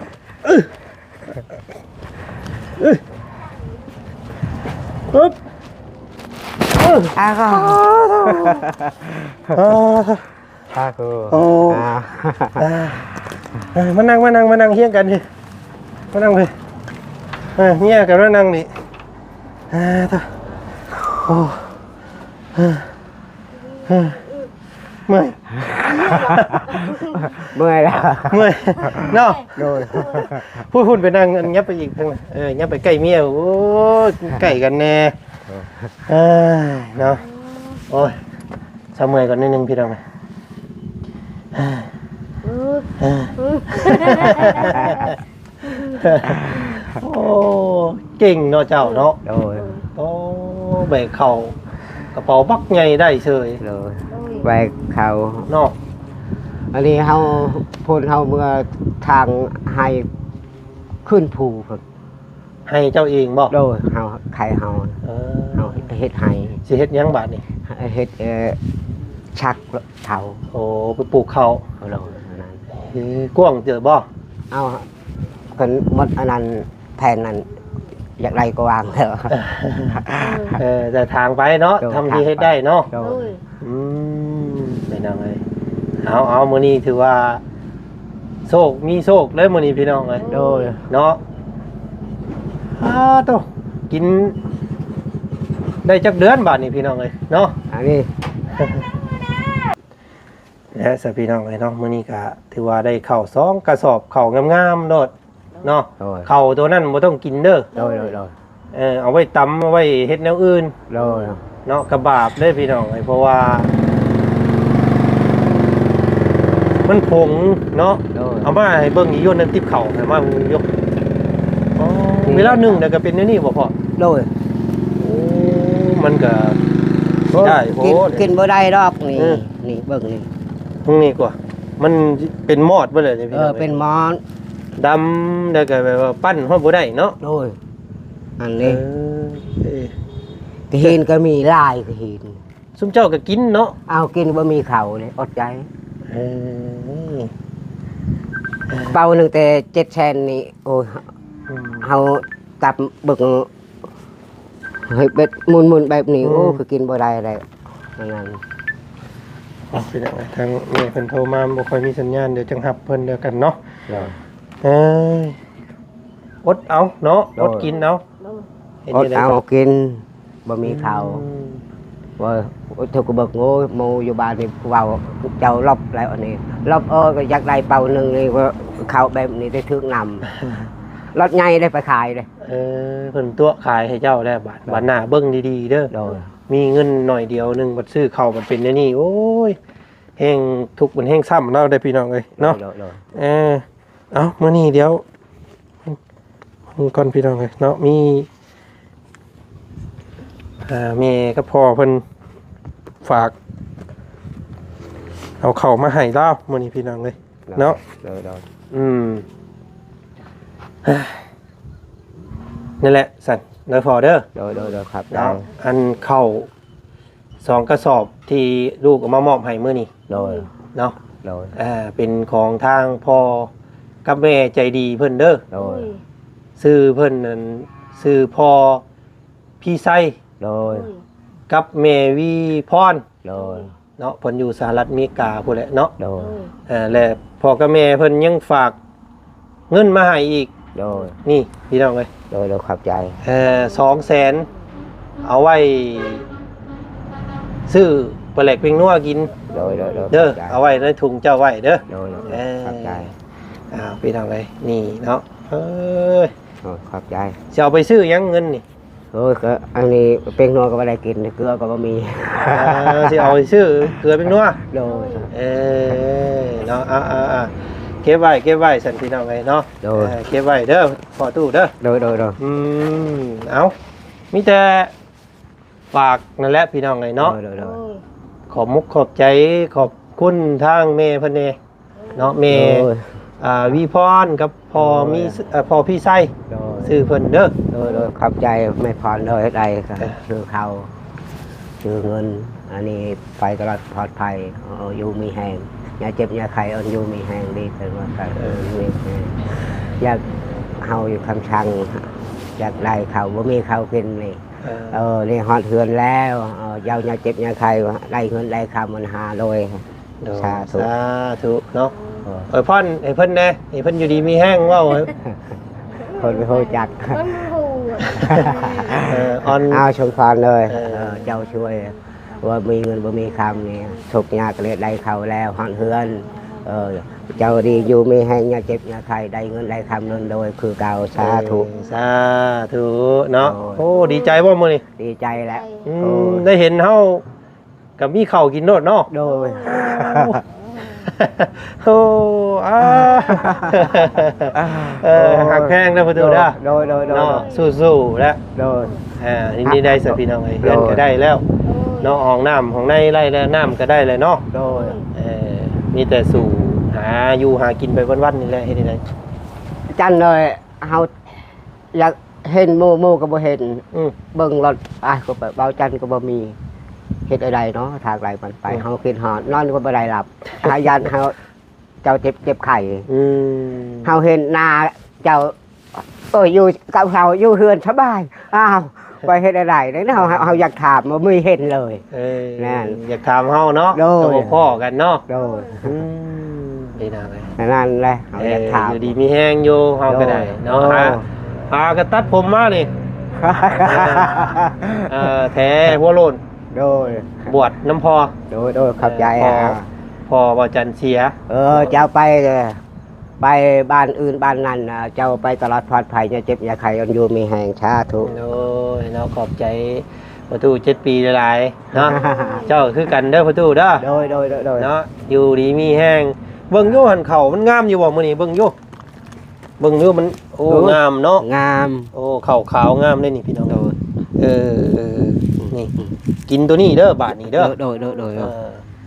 ອຶບ ອຶບ ອາ ໂອ້ ໂອ້ ອາ ມານັ່ງ ມານັ່ງ ມານັ່ງຮຽງກັນ ມານັ່ງພີ້ ເອີ ເມຍກັນມານັ່ງນີ້ ອາ ໂອ້ ເມື່ອຍ ເມື່ອຍແລ້ວ ເມື່ອຍເນາະ ໂດຍ ພຸ້ນໆ ໄປນັ່ງ ອັນ ຫຍັບໄປອີກທາງ ເອີ ຫຍັບໄປໃກ້ເມຍ ໂອ້ຍ ໃກ້ກັນແດ່ ເອີຍເນາະ ໂອ້ຍ ຊາວເມື່ອຍກ່ອນໜ້ອຍໜຶ່ງພີ່ນ້ອງ ອື ເອີຍ ອື ໂອ້ ເກັ່ງເນາະເຈົ້າເນາະ ໂດຍ ໂອ້ ແບກເຂົ້າກະເປົາບັກໃຫຍ່ໄດ້ເສີຍ ໂດຍ ແບກເຂົ້າເນາະ ອັນນີ້ເຮົາ ພຸ້ນເຮົາເມືອທາງໄຮ່ຂຶ້ນພູພຸ້ນ ໄຮ່ເຈົ້າເອງບໍ່? ໂດຍ ເຮົາ ໄຮ່ເຮົາ ເອີ ເຮົາເຮັດໄຮ່. ຊິເຮັດຫຍັງບາດນີ້? ເຮັດ ເອີ ສັກເຂົ້າ. ໂອ້ ໄປປູກເຂົ້າ. ໂດຍ ອັນນັ້ນ. ເອີ ກວ້າງເຕີບບໍ່? ເອົາ ເພິ່ນໝົດອັນນັ້ນ ແຜນນັ້ນ ຢາກໄດ້ກວ້າງແລ້ວ. ເອີ ແຕ່ທາງໄປເນາະ. ໂດຍ ທຳທີ່ເຮັດໄດ້ເນາະ. ໂດຍ ໂດຍ. ອືມ ພີ່ນ້ອງເອີຍ ເອົາ ເອົາ ມື້ນີ້ຖືວ່າໂຊກ ມີໂຊກເລີຍມື້ນີ້ ພີ່ນ້ອງເອີຍ. ໂດຍ ເນາະ. ອາໂຕ ກິນໄດ້ຈັກເດືອນບາດນີ້ ພີ່ນ້ອງເອີຍ ເນາະ. ອັນນີ້ ແລະ ຊະ ພີ່ນ້ອງເອີຍເນາະ ມື້ນີ້ກະຖືວ່າໄດ້ເຂົ້າສອງກະສອບ ເຂົ້າງາມໆໂລດເນາະ. ໂດຍ ເຂົ້າໂຕນັ້ນບໍ່ຕ້ອງກິນເດີ. ໂດຍ ໂດຍ ໂດຍ. ເອີ ເອົາໄວ້ຕຳ ເອົາໄວ້ເຮັດແນວອື່ນ. ໂດຍ ເນາະ ກະບາບເດ້ ພີ່ນ້ອງເອີຍ ເພາະວ່າມັນຜົງເນາະ. ໂດຍ ເອົາມາໃຫ້ເບິ່ງອີກຢູ່ ໃນຕິບເຂົ້າໃຫ້ມາເບິ່ງຢູ່. ອໍ ນີ້ ເວລາໜຶ້ງນະກະເປັນແນວນີ້ບໍ່ພໍ່? ໂດຍ. ໂອ້ ມັນກະ ໂອ້ ຊິໄດ້ໂພດ ກິນ ກິນບໍ່ໄດ້ດອກນີ້. ເອີ ນີ້ເບິ່ງນີ້ ເບິ່ງນີ້ກວ່າ ມັນເປັນມອດເບິດເລີຍນີ້. ເອີ ພີ່ນ້ອງ ເປັນມອດ ດຳ ແລ້ວກະແບບວ່າປັ້ນຮອດບໍ່ໄດ້ເນາະ. ໂດຍ ອັນນີ້ ເອີ ກະຫີນກະມີຫຼາຍ ກະຫີນ. ຊຸມເຈົ້າກະກິນເນາະ. ເອົາ ກິນບໍ່ມີເຂົ້າເລີຍ ອົດໃຈ. ເອີ ເປົາໜຶ່ງແຕ່ເຈັດແສນນີ້ ໂອ້ຍ ອືມ ເຮົາຕັບເບິ່ງ ເຮັດແບບໝຸ່ນໆແບບນີ້. ອືມ ໂອ້ ຄືກິນບໍ່ໄດ້ແລ້ວ ອັນນັ້ນ. ເອົາ ເປັນຫຍັງ ທາງແມ່ເພິ່ນໂທມາ ບໍ່ຄ່ອຍມີສັນຍານ ດຽວຈັ່ງຮັບເພິ່ນແລ້ວກັນເນາະ. ໂດຍ ເອີຍ ອົດເອົາເນາະ. ໂດຍ ອົດກິນເອົາ. ເຮັດ ອົດເອົາກິນ ບໍ່ມີເຂົ້າ. ອືມ ໂອ້ຍ ທຸກກະເບິກ ໂອ້ຍ ໝູ່ຢູ່ບ້ານນີ້ເວົ້າ ເຈົ້າລົບແລ້ວອັນນີ້ ລົບ. ເອີ ກະຢາກໄດ້ເປົາໜຶ່ງນີ້ ເຂົ້າແບບນີ້ໄດ້ຖືກນຳ ລົດໃຫຍ່ໄດ້ໄປຂາຍເດ້. ເອີ ເພິ່ນຕົວະຂາຍໃຫ້ເຈົ້າແລ້ວບາດ. ໂດຍ ບາດໜ້າເບິ່ງດີໆເດີ. ໂດຍ ມີເງິນໜ້ອຍດຽວໜຶ່ງ ບັດຊື້ເຂົ້າບັດເປັນແນວນີ້ ໂອ້ຍ ແຮງທຸກມັນແຮງຊ້ຳລາວໄດ໋ ພີ່ນ້ອງເອີຍເນາະ. ໂດຍ ໂດຍ ໂດຍ. ເອີ ເອົາ ມື້ນີ້ດຽວ ເບິ່ງກ່ອນ ພີ່ນ້ອງເອີຍເນາະ ມີ ເອີ ແມ່ກັບພໍ່ເພິ່ນຝາກເອົາເຂົ້າມາໃຫ້ລາວມື້ນີ້ ພີ່ນ້ອງເອີຍເນາະ. ໂດຍ ໂດຍ. ອືມ ນັ້ນແຫຼະຊັ້ນເດີພໍ່ເດີ. ໂດຍ ໂດຍ ໂດຍ ຂອບໃຈເນາະ. ອັນເຂົ້າ ສອງກະສອບທີ່ລູກເອົາມາມອບໃຫ້ມື້ນີ້. ໂດຍ ເນາະ. ໂດຍ ເປັນຂອງທາງພໍ່ກັບແມ່ໃຈດີເພິ່ນເດີ. ໂດຍ ຊື່ເພິ່ນນັ້ນ ຊື່ພໍ່ພີໄຊ. ໂດຍ ກັບແມ່ວີພອນ. ໂດຍ ເນາະ ເພິ່ນຢູ່ສະຫະລັດອາເມລິກາພຸ້ນແຫຼະເນາະ. ໂດຍ ເອີ ແລະ ພໍ່ກັບແມ່ເພິ່ນຍັງຝາກເງິນມາໃຫ້ອີກ. ໂດຍ ນີ້ພີ່ນ້ອງເອີຍ. ໂດຍ ໂດຍ ຂອບໃຈ. ເອີ ສອງແສນ ເອົາໄວ້ຊື້ປາແຫຼກແປ້ງນົວກິນ. ໂດຍ ໂດຍ ໂດຍ ເດີ ຂອບໃຈ. ເອົາໄວ້ໃນຖົງເຈົ້າໄວ້ເດີ. ໂດຍ ໂດຍ ເອີ ຂອບໃຈ. ອ້າວ ພີ່ນ້ອງເອີຍ ນີ້ເນາະ. ເອີຍ ໂດຍ ຂອບໃຈ. ຊິເອົາໄປຊື້ຫຍັງເງິນນີ້? ໂອ້ຍ ກະອັນນີ້ແປ້ງນົວກະບໍ່ໄດ້ກິນ ເກືອກະບໍ່ມີ. ເອີ ຊິເອົາໄປຊື້ເກືອແປ້ງນົວ. ໂດຍ ເອີ ເນາະ. ອ່າໆໆ ເກັບໄວ້ ເກັບໄວ້ຊັ້ນ ພີ່ນ້ອງເອີຍເນາະ. ໂດຍ ເອີ ເກັບໄວ້ເດີພໍ່ຕູ້ເດີ. ໂດຍ ໂດຍ ໂດຍ. ອືມ ເອົາ ມີແຕ່ຝາກນັ້ນແຫຼະ ພີ່ນ້ອງເອີຍເນາະ. ໂດຍ ໂດຍ ໂດຍ. ໂດຍ ຂອບມຸກຂອບໃຈ ຂອບຄຸນທາງແມ່ເພິ່ນແດ່. ເນາະ ແມ່ ໂດຍ ອ່າ ວີພອນກັບພໍ່ ໂດຍ ມີ ເອີ ພໍ່ພີໄຊ. ໂດຍ ຊື່ເພິ່ນເດີ. ໂດຍ ໂດຍ ຂອບໃຈແມ່ພອນ. ໂດຍ ໄດ້ ເອີ ຊື່ເຂົ້າ ຊື່ເງິນ ອັນນີ້ໄປຕະຫຼອດປອດໄພ ເອົາຢູ່ມີແຮງ ຢ່າເຈັບຢ່າໄຂ້ ເອົາຢູ່ມີແຮງ ດີເຖິງວ່າກັນ. ເອີ ຢາກເຮົາຢູ່ຄຳສັງ ຢາກໄດ້ເຂົ້າ ບໍ່ມີເຂົ້າກິນນີ້. ເອີ ເອີ ນີ້ຮອດເຮືອນແລ້ວ ເອີ ເຈົ້າຢ່າເຈັບຢ່າໄຂ້ ໄດ້ເງິນໄດ້ຄຳມັນຫາໂດຍ. ໂດຍ ສາທຸ ສາທຸເນາະ. ເອີ ອວຍພອນໃຫ້ເພິ່ນແດ່ ໃຫ້ເພິ່ນຢູ່ດີມີແຮງ ເວົ້າໃຫ້ເພິ່ນຮູ້ຈັກ. ເອີ ອອນ ອ້າວ ສົມພອນເລີຍ. ເອີ ເອີ ເຈົ້າຊ່ວຍ ວ່າມີເງິນບໍ່ມີຄຳນີ້ ທຸກຍາກກະເລີຍໄດ້ເຂົ້າແລ້ວຮອດເຮືອນ. ເອີ ເຈົ້າດີຢູ່ມີແຮງ ຢ່າເຈັບຢ່າໄຂ້ ໄດ້ເງິນໄດ້ຄຳນັ້ນໂດຍຄືເກົ່າ. ສາທຸ ເອີ ສາທຸເນາະ. ໂອ້ຍ ໂອ້ ດີໃຈບໍ່ມື້ນີ້? ດີໃຈແຫຼະ. ອືມ ໂອ້ຍ ໄດ້ເຫັນເຮົາ ກະມີເຂົ້າກິນໂລດເນາະ. ໂດຍ ໂອ້ ອາ ເອີ ໂດຍ ຮັກແພງເດີພໍ່ຕູ້ເດີ. ໂດຍ ໂດຍ ໂດຍ ເນາະ ໂດຍ ສູ້ໆແຫຼະ. ໂດຍ ອ່າ ນີ້ໄດ້ຊະພີ່ນ້ອງເອີຍ ໂດຍ ເຮືອນກະໄດ້ແລ້ວເນາະ ຫ້ອງນ້ຳຫ້ອງໃນໄດ້ແລ້ວ ນ້ຳກະໄດ້ແລ້ວເນາະ. ໂດຍ ເອີ ມີແຕ່ສູ້ຫາຢູ່ຫາກິນໄປວັນໆນີ້ແຫຼະ ເຮັດຈັ່ງໃດ ຈັ່ງໃດ ເຮົາຢາກ ເຫັນໝູ່ ໝູ່ກໍບໍ່ເຫັນ. ອືມ ເບິ່ງລົດ ອ້າຍກໍໄປ ເບົາຈັນກໍບໍ່ມີ. ເຮັດແນວໃດເນາະ ທາງໃດມັນໄປ? ອືມ ເຮົາຄິດຮອດ ນອນກໍບໍ່ໄດ້ຫຼັບ. ເຮົາຢ້ານເຮົາ ເຈົ້າເຈັບ ເຈັບໄຂ້. ອືມ ເຮົາເຫັນໜ້າເຈົ້າ ເອີ ຢູ່ກັບເຮົາ ຢູ່ເຮືອນສະບາຍ. ອ້າວ ໄປເຮັດແນວໃດເນາະ? ເຮົາ ເຮົາ ເຮົາຢາກຖາມ ບໍ່ມີເຫັນເລີຍ. ເອີ ແມ່ນ ຢາກຖາມເຮົາເນາະ. ໂດຍ ກໍບໍ່ພໍ້ກັນເນາະ. ໂດຍ ອືມ ນີ້ນະ ນັ້ນແຫຼະ ເຮົາຢາກຖາມ. ເອີ ຢູ່ດີມີແຮງຢູ່ ເຮົາກໍໄດ້ເນາະ. ໂດຍ ຫາ ຫາກໍຕັດຜົມມານີ້ ເອີ ແຖຫົວໂລ້ນ. ໂດຍ ບວດນຳພໍ່. ໂດຍ ໂດຍ ຂອບໃຈ. ເອີ ພໍ່ ພໍ່ເບົາຈັນເສຍ. ເອີ ເຈົ້າໄປເດີ ໄປບ້ານອື່ນບ້ານນັ້ນນະ ເຈົ້າໄປຕະຫຼອດປອດໄພ ຢ່າເຈັບຢ່າໄຂ້ ຢູ່ດີມີແຮງ. ສາທຸ. ໂດຍເນາະ ຂອບໃຈພໍ່ຕູ້ເຈັດປີຫຼາຍໆເນາະ. ເຈົ້າຄືກັນເດີພໍ່ຕູ້ເດີ. ໂດຍ ໂດຍ ໂດຍ ໂດຍ ເນາະ ຢູ່ດີມີແຮງ. ເບິ່ງຢູ່ຫັ້ນ ເຂົ້າມັນງາມຢູ່ບໍ່ມື້ນີ້? ເບິ່ງຢູ່ ເບິ່ງຢູ່ມັນ ໂອ້ ເອີ ງາມເນາະ ງາມ. ໂອ້ ເຂົ້າຂາວງາມເດ້ນີ້ພີ່ນ້ອງ. ໂດຍ ເອີ ນີ້ ອືມ ກິນໂຕນີ້ເດີບາດນີ້ເດີ. ໂດຍ ໂດຍ ໂດຍ ໂດຍ ເອີ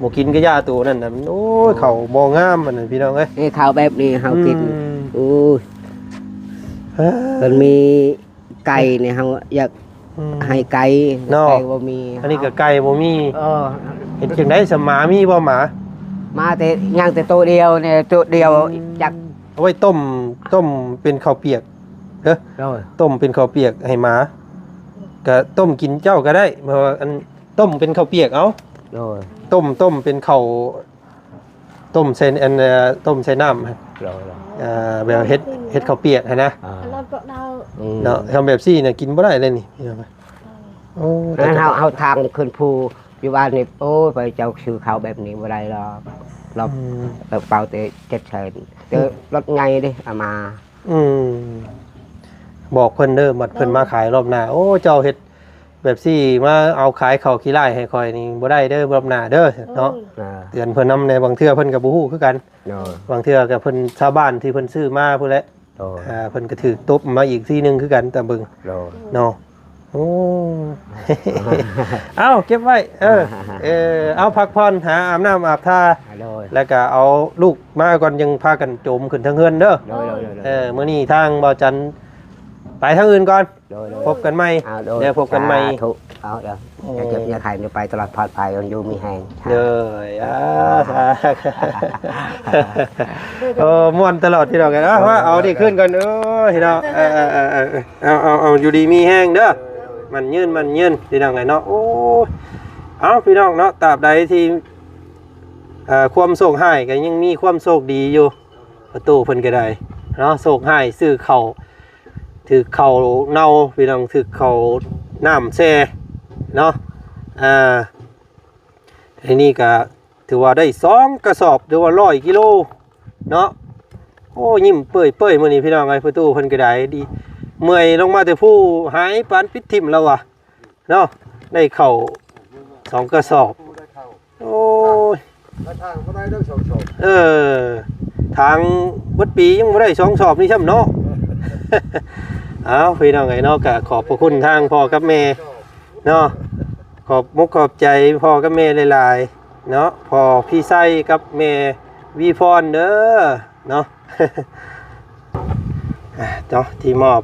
ບໍ່ກິນກະຢ່າໂຕນັ້ນນະ. ໂອ້ຍ ໂອ້ ເຂົ້າບໍ່ງາມອັນນັ້ນພີ່ນ້ອງເອີຍ. ນີ້ເຂົ້າແບບນີ້ເຮົາກິນ. ອືມ ໂອ້ຍ ເອີ ມັນມີໄກ່ນີ້ ເຮົາຢາກ ອືມ ໃຫ້ໄກ່ເນາະ. ໄກ່ບໍ່ມີ ອັນນີ້ກໍໄກ່ບໍ່ມີ. ເອີ ເຮັດຈັ່ງໃດສະ ໝາມີບໍ່? ໝາ ໝາແຕ່ ຍັງແຕ່ໂຕດຽວນີ້ ໂຕດຽວ. ອືມ ຈັກ ເອົາໄວ້ຕົ້ມ ຕົ້ມເປັນເຂົ້າປຽກເດີ. ໂດຍ ຕົ້ມເປັນເຂົ້າປຽກໃຫ້ໝາ ກະຕົ້ມກິນເຈົ້າກໍໄດ້ ເພາະວ່າອັນ ຕົ້ມເປັນເຂົ້າປຽກເອົາ. ໂດຍ ຕົ້ມ ຕົ້ມເປັນເຂົ້າ ຕົ້ມໃສ່ອັນ ເອີ ຕົ້ມໃສ່ນ້ຳ. ໂດຍ ໂດຍ ເອີ ແບບເຮັດ ເຮັດເຂົ້າປຽກຫັ້ນນະ. ອ່າ ອືມ ເນາະ ທຳແບບຊີ້ນະກິນບໍ່ໄດ້ເລີຍນີ້. ໂອ້ ແຕ່ເຮົາ ເຮົາທາງຂຶ້ນພູຢູ່ບ້ານນີ້ ໂອ້ຍ ໄປເຈົ້າຊື້ເຂົ້າແບບນີ້ບໍ່ໄດ້ດອກ. ລອກ ອືມ ເອົາເປົາແຕ່ເຈັດແສນ ແຕ່ ອືມ ລົດໃຫຍ່ເດ້ເອົາມາ. ອືມ ບອກເພິ່ນເດີ ບັດເພິ່ນ ໂດຍ ມາຂາຍລອບໜ້າ ໂອ້ ເຈົ້າເຮັດແບບຊີ້ ມາເອົາຂາຍເຂົ້າຂີ້ລ້າຍໃຫ້ຂ້ອຍນີ້ບໍ່ໄດ້ເດີ ລອບໜ້າເດີເນາະ. ໂດຍ ອ່າ ເຕືອນເພິ່ນນຳແດ່ ບາງເທື່ອເພິ່ນກໍບໍ່ຮູ້ຄືກັນ. ໂດຍ ບາງເທື່ອກໍເພິ່ນ ຊາວບ້ານທີ່ເພິ່ນຊື້ມາພຸ້ນແຫຼະ. ໂດຍ ອ່າ ເພິ່ນກໍຖືກຕົບມາອີກທີໜຶ່ງຄືກັນ ຕາມເບິ່ງ. ໂດຍ ເນາະ. ໂອ້ ເອົາເກັບໄວ້. ເອີ ເອີ ເອົາພັກຜ່ອນ ຫາອາບນ້ຳອາບທ່າ. ໂດຍ ແລ້ວກໍເອົາລູກມາກ່ອນ ຍັງພາກັນໂຈມຂຶ້ນເທິງເຮືອນເດີ. ໂດຍ ໂດຍ ໂດຍ ເອີ ມື້ນີ້ທາງເບົາຈັນໄປທາງອື່ນກ່ອນ. ໂດຍ ໂດຍ ພົບກັນໃໝ່. ອ່າ ໂດຍ ແລ້ວພົບກັນໃໝ່. ສາທຸ. ເອົາເດີ ໂອ້ ຢ່າເຈັບຢ່າໄຂ້ ໄປຕະຫຼອດປອດໄພ ຢູ່ດີມີແຮງ. ໂດຍ ອ່າ ໂອ້ ມ່ວນຕະຫຼອດພີ່ນ້ອງເອີຍ. ເອົາ ເອົານີ້ຂຶ້ນກ່ອນ. ໂອ້ຍ ພີ່ນ້ອງ ເອີ ເອີ ເອີ ເອີ ເອົາ ເອົາ ເອົາ ຢູ່ດີມີແຮງເດີ ໝັ້ນຍືນ ໝັ້ນຍືນ ພີ່ນ້ອງເອີຍເນາະ. ໂອ້ຍ ເອົາ ພີ່ນ້ອງເນາະ ຕາບໃດທີ່ ເອີ ຄວາມໂຊກຮ້າຍກໍຍັງມີຄວາມໂຊກດີຢູ່. ພໍ່ຕູ້ເພິ່ນກໍໄດ້ເນາະ ໂຊກຮ້າຍ ຊື້ເຂົ້າ ຖືກເຂົ້າເນົ່າ ພີ່ນ້ອງ ຖືກເຂົ້ານ້ຳແຊ່ເນາະ. ອ່າ ອັນນີ້ກໍຖືວ່າໄດ້ສອງກະສອບ ຫຼືວ່າຮ້ອຍກິໂລເນາະ. ໂອ້ ຍິ້ມເປີ້ຍໆ ມື້ນີ້ພີ່ນ້ອງເອີຍ. ພໍ່ຕູ້ເພິ່ນກໍໄດ້ດີ ເມື່ອຍລົງມາແຕ່ພູ ຫາຍປານປິດຖິ້ມແລ້ວວ່າເນາະ. ໄດ້ເຂົ້າສອງກະສອບ. ໂອ້ຍ ທາງບໍ່ໄດ້ເດີສອງສອບ. ເອີ ທາງເບິດປີຍັງບໍ່ໄດ້ສອງສອບນີ້ຊ້ຳເນາະ. ເອົາ ພີ່ນ້ອງເອີຍເນາະ ກໍຂອບພະຄຸນທາງພໍ່ກັບແມ່ເນາະ. ຂອບມຸກຂອບໃຈພໍ່ກັບແມ່ຫຼາຍໆເນາະ ພໍ່ພິໄຊກັບແມ່ວີພອນເດີເນາະ. ອ່າ ເນາະ ທີ່ມອບ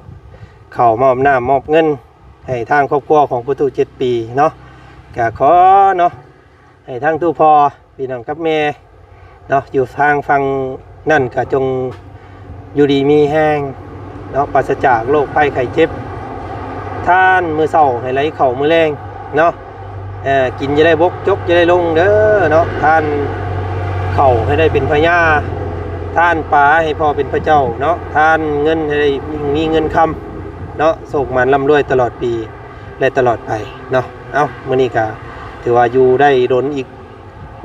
ເຂົ້າ ມອບນ້ຳ ມອບເງິນໃຫ້ທາງຄອບຄົວຂອງພໍ່ຕູ້ເຈັດປີເນາະ. ກະຂໍເນາະ ໃຫ້ທາງຕູ້ພໍ່ ພີ່ນ້ອງກັບແມ່ເນາະ ຢູ່ທາງຝັ່ງນັ້ນກະຈົ່ງຢູ່ດີມີແຮງເນາະ ປາສະຈາກໂລກໄພໄຂ້ເຈັບ. ທານມື້ເຊົ້າໃຫ້ໄຫຼເຂົ້າມື້ແລງເນາະ. ເອີ ກິນຢ່າໄດ້ບົກ ຈົກຢ່າໄດ້ລົງເດີເນາະ. ທານເຂົ້າໃຫ້ໄດ້ເປັນພະຍາ ທານປາໃຫ້ພໍເປັນພະເຈົ້າເນາະ. ທານເງິນໃຫ້ໄດ້ມີເງິນຄຳເນາະ ໂຊກໝານລ່ຳລວຍຕະຫຼອດປີ ແລະ ຕະຫຼອດໄປເນາະ. ເອົ້າ ມື້ນີ້ກະຖືວ່າຢູ່ໄດ້ດົນອີກ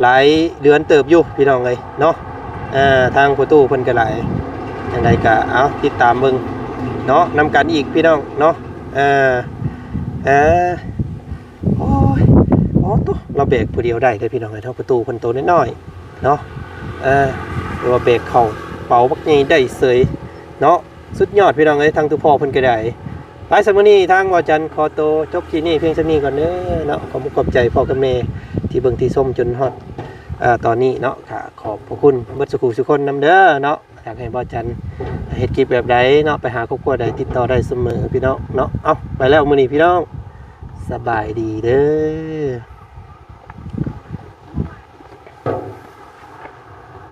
ຫຼາຍເດືອນເຕີບຢູ່ພີ່ນ້ອງເອີຍເນາະ. ເອີ ທາງພໍ່ຕູ້ເພິ່ນກະຫຼາຍ ຈັ່ງໃດກະ ເອົ້າ ຕິດຕາມເບິ່ງເນາະ ນຳກັນອີກພີ່ນ້ອງເນາະ. ເອີ ເອີ ໂອ້ຍ ໂອ້ໂຕ ລາວແບກຜູ້ດຽວໄດ້ເດີພີ່ນ້ອງເອີຍເນາະ. ພໍ່ຕູ້ເພິ່ນໂຕນ້ອຍໆເນາະ ເອີ ແຕ່ວ່າແບກເຂົ້າເປົາບັກໃຫຍ່ໄດ້ເສີຍເນາະ. ສຸດຍອດພີ່ນ້ອງເອີຍ ທາງຕູ້ພໍ່ເພິ່ນກໍໄດ້. ໄປ ສຳລັບມື້ນີ້ທາງບ່າວຈັນຂໍໂຕຈົບຄລິບນີ້ພຽງສ່ຳນີ້ກ່ອນເດີເນາະ. ຂອບອົກຂອບໃຈພໍ່ກັບແມ່ທີ່ເບິ່ງທີ່ຊົມຈົນຮອດ ເອີ ຕອນນີ້ເນາະ. ກະຂອບພະຄຸນເບິດສູ່ຜູ້ສູ່ຄົນນຳເດີເນາະ. ຢາກໃຫ້ບ່າວຈັນເຮັດຄລິບແບບໃດເນາະ ໄປຫາຄອບຄົວໃດ ຕິດຕໍ່ໄດ້ສະເໝີພີ່ນ້ອງເນາະ. ເອົ້າ ໄປແລ້ວມື້ນີ້ພີ່ນ້ອງ ສະບາຍດີເດີ.